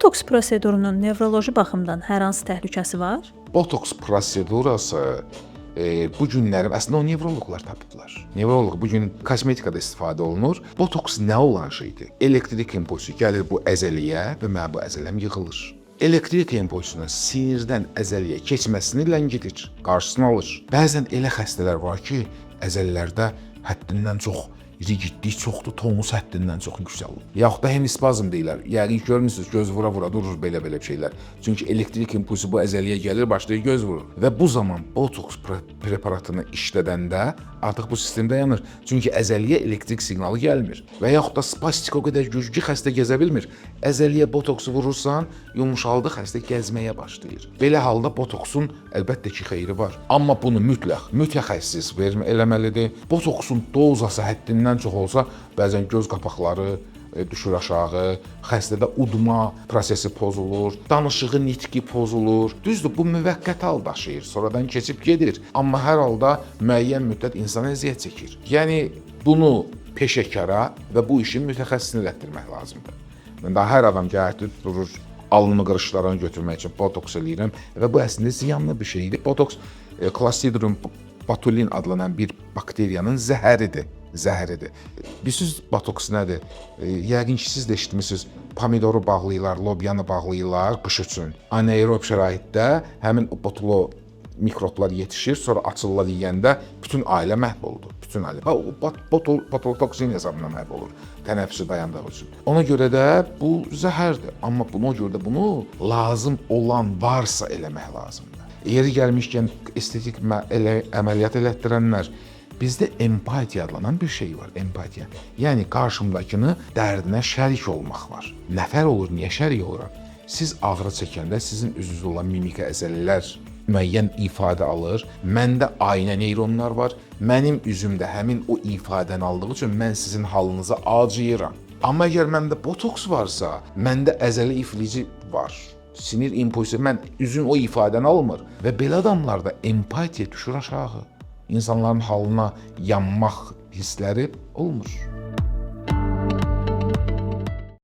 Botoks prosedurunun nevroloji baxımdan hər hansı təhlükəsi var? Botoks prosedurası bu günlərim əslində o nevroloqlar tapıblar. Nevroloq bu gün kosmetikada istifadə olunur. Botoks nə olan şeydir? Elektrik impulsu gəlir bu əzələyə və mənim bu əzələm yığılır. Elektrik impulsunun sinirdən əzələyə keçməsini ləngidir, qarşısını alır. Bəzən elə xəstələr var ki, əzələlərdə həddindən çox rigidlik çoxdur, tonus həddindən çox yüksəlir. Yaxud da hemispazm deyirlər. Yəqin ki, görmüsünüz, göz vura-vura durur belə-belə bir şeylər. Çünki elektrik impulsu bu əzələyə gəlir, başlayır göz vurur. Və bu zaman botoks preparatını işlədəndə artıq bu sistem dayanır. Çünki əzələyə elektrik siqnalı gəlmir. Və yaxud da spastik o qədər güclü ki, xəstə gəzə bilmir. Əzələyə botoksu vurursan, yumşaldı, xəstə gəzməyə başlayır. Belə halda botoksun əlbəttə ki, xeyri var. Amma bunu mütləq mütəxəssis vermə eləməlidir. Botoksun dozası həddindən çox olsa, bəzən göz qapaqları düşür aşağı, xəstədə udma prosesi pozulur, danışığı, nitqi pozulur. Düzdür, bu müvəqqəti hal daşıyır, sonradan keçib gedir. Amma hər halda müəyyən müddət insan əziyyət çəkir. Yəni bunu peşəkara və bu işin mütəxəssisinə elətdirmək lazımdır. Mən daha hər adam gəlib durur, alnını qırışlarını götürmək üçün botoks eləyirəm və bu əslində ziyanlı bir şeydir. Botoks Clostridium botulin adlanan bir bakteriyanın zəhəridir. Zəhəridir. Bilirsiniz botoks nədir? Yəqin ki, siz də eşitmisiniz. Pomidoru bağlayırlar, lobyanı bağlayırlar qış üçün. Anaerob şəraitdə həmin o botulo mikroblar yetişir, sonra açırlar yeyəndə bütün ailə məhv oldu. Bütün ailə. Ha, o botulotoksin hesabına məhv olur. Tənəffüsü dayandığı üçün. Ona görə də bu zəhərdir. Amma buna görə də bunu lazım olan varsa eləmək lazımdır. Yeri gəlmişkən estetik əməliyyat elətdirənlər, bizdə empatiya adlanan bir şey var, empatiya. Yəni qarşımdakını dərdinə şərik olmaq var. Nəfər olur, niyə şərik oluram? Siz ağrı çəkəndə sizin üzünüzdə olan mimika əzələlər müəyyən ifadə alır. Məndə aynə neyronlar var. Mənim üzümdə həmin o ifadəni aldığı üçün mən sizin halınıza acıyıram. Amma əgər məndə botoks varsa, məndə əzələ iflici var. Sinir impulsu mən üzüm o ifadəni almır və belə adamlarda empatiya düşür aşağı. İnsanların halına yanmaq hissləri olmur.